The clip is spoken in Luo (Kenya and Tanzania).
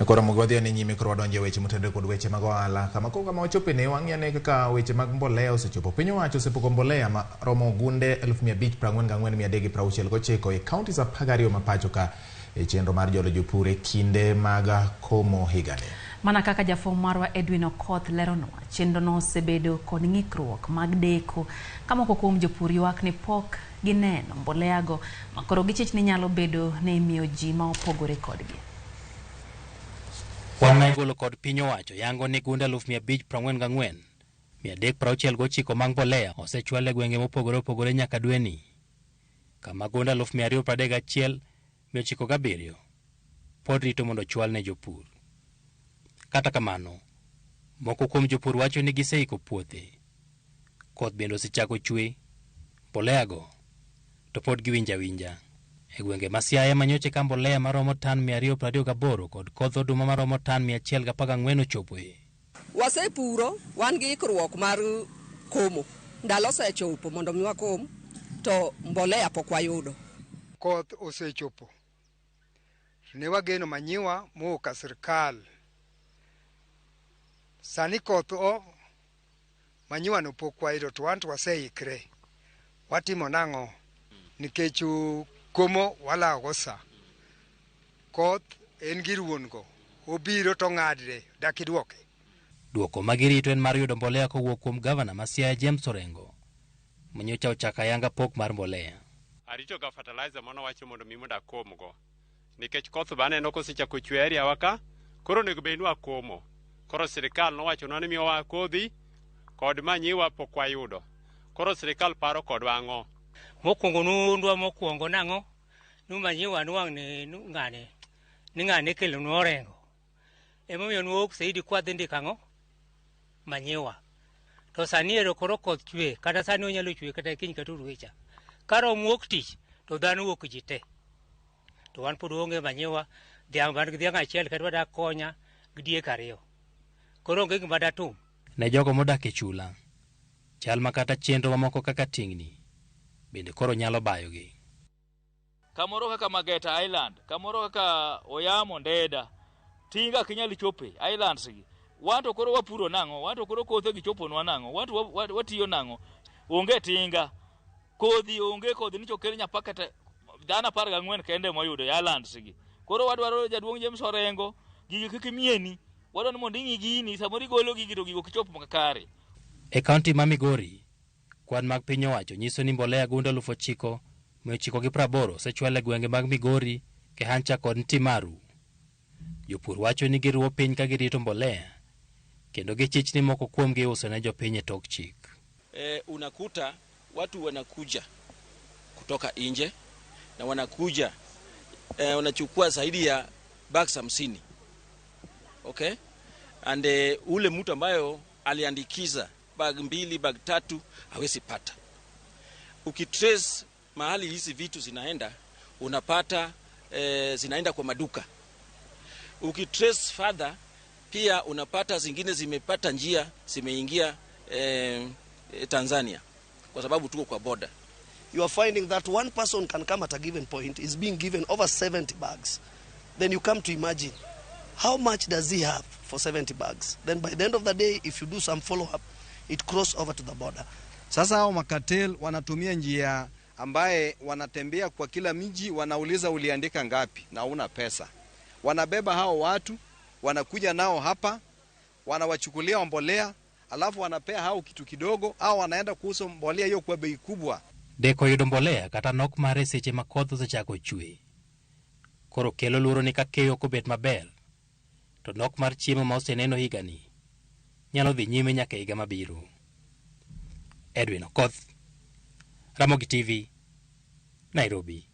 Koro mogo wadhi ane nyime koro wadonjo e weche motenore kod weche mag ohala. Kama koro kama wachope ne wang'i ane kaka weche mag mbolea osechopo. Piny owacho osepogo mbolea ma romo gunde 544,369 e counties 12 ma pacho ka e chenro mar jolo jopur e kinde mag komo higani. Mana kaka jafwambo marwa Edwin Okoth leronwa, chenrono osebedo kod ng'ikruok mag deko ka moko kuom jopur ywak ni pok gineno mboleago ma koro gichich ni nyalo bedo ni imiyo ji ma opogore kodgi. Kwan ma igolo kod piny owacho yango ni gunde 544,369 mag mbolea osechwal e gwenge mopogore opogore nyaka dweni, kama gunde 231,907 pod rito mondo ochwal ne jopur. Kata kamano, moko kuom jopur wacho ni giseiko puothe, koth bende osechako chwe, mboleago to pod giwinjo awinja. E gwenge ma Siaya manyocha ka mbolea maromo tan 228 kod kodh oduma maromo tan 114 ochopoe. Wasepuro, wan gi ikruok mar komo. Ndalo osechopo mondo mi wakom, to mbolea pok wayudo. Koth osechopo. Ne wageno manyiwa mowuok ka sirkal. Sani koth o manyiwa no pok wayudo to wan to waseikre. Watimo nang'o? Nikech komo walawo go sa. Koth en gir wuon go. Obiro to ng'adre, dak idwoke. Duoko ma girito en mar yudo mbolea kowuok kuom gavana ma Siaya James Orengo, manyocha ochako ayanga pok mar mbolea. Arito ga fertilizer mano wacho mondo mi mondo akomgo. Nikech koth be aneno kosechako chwe e area wa ka, koro onego bed ni wakomo. Koro sirikal nowachonwa ni miyowa kodhi kod manyiwa pok wayudo. Koro sirikal paro kodwa ang'o? Mokwongo nundwa mokwongo nang'o? Nu manyiwa nwang' ni ng'ane ni ng'ane kelonwa Orengo. Emomiyo nwawuok saidi kwadhi ndiko ang'o? Manyiwa. To sani ero koro koth chwe, kata sani onyalo chwe kata kiny kata orwecha. Ka rom wuok tich, to dhano wuok ji te. To wan pod waonge manyiwa, dhiang' wan gi dhiang' achiel kata wadak konya gi diek ariyo. Koro onge gima datum. Ne jogo modak e chula, chal ma kata chenro mamoko kaka tingni bende koro nyalo bayogi. Kamoro kaka Mageta Island, kamoro kaka Oyamo Ndeda, tinga ok inyal chope islands gi. Wan to koro wapuro nang'o? Wan to koro kothe gi choponwa nang'o? Wan to watiyo nang'o? Onge tinga. Kodhi onge, kodhi ni chokel nya packet dhano 14 kende moyudo e islands gi. Koro wadwaro jaduong' James Orengo, gigi kik mieni. Wadwaro ni mondo ing'i gini, samoro igolo gigi to gigo ok chop makare. E kaunti ma Migori, kwan mag piny owacho nyiso ni mbolea gunde 9,980 osechwal e gwenge mag Migori, Kehancha kod Ntimaru. Jopur wacho ni giruwo piny ka girito mbolea, kendo gichich ni moko kuomgi iuso ne jopiny e tok chik. Unakuta watu wanakuja kutoka nje na wanakuja wanachukua zaidi ya bags 50. Okay? And ule mtu ambayo aliandikiza bag 2, bag 3 hawezi pata. Ukitrace mahali hizi vitu zinaenda, unapata zinaenda kwa maduka. Ukitrace further pia unapata zingine zimepata njia zimeingia Tanzania kwa sababu tuko kwa border. You are finding that one person can come at a given point is being given over 70 bags. Then you come to imagine how much does he have for 70 bags. Then by the end of the day, if you do some follow-up, it cross over to the border. Sasa hao makatel wanatumia njia ambaye wanatembea kwa kila mji, wanauliza uliandika ngapi na una pesa. Wanabeba hao watu, wanakuja nao hapa, wanawachukulia mbolea, alafu wanapea hao kitu kidogo, au wanaenda kuuza mbolea hiyo kwa bei kubwa. Deko yudo mbolea kata nok mare seche ma koth osechako chwe. Koro kelo luoro ni ka keyo ok obet maber, to nok mar chiemo ma oseneno higani nyalo dhi nyime nyaka higa mabiro. Edwin Okoth, Ramogi TV, Nairobi.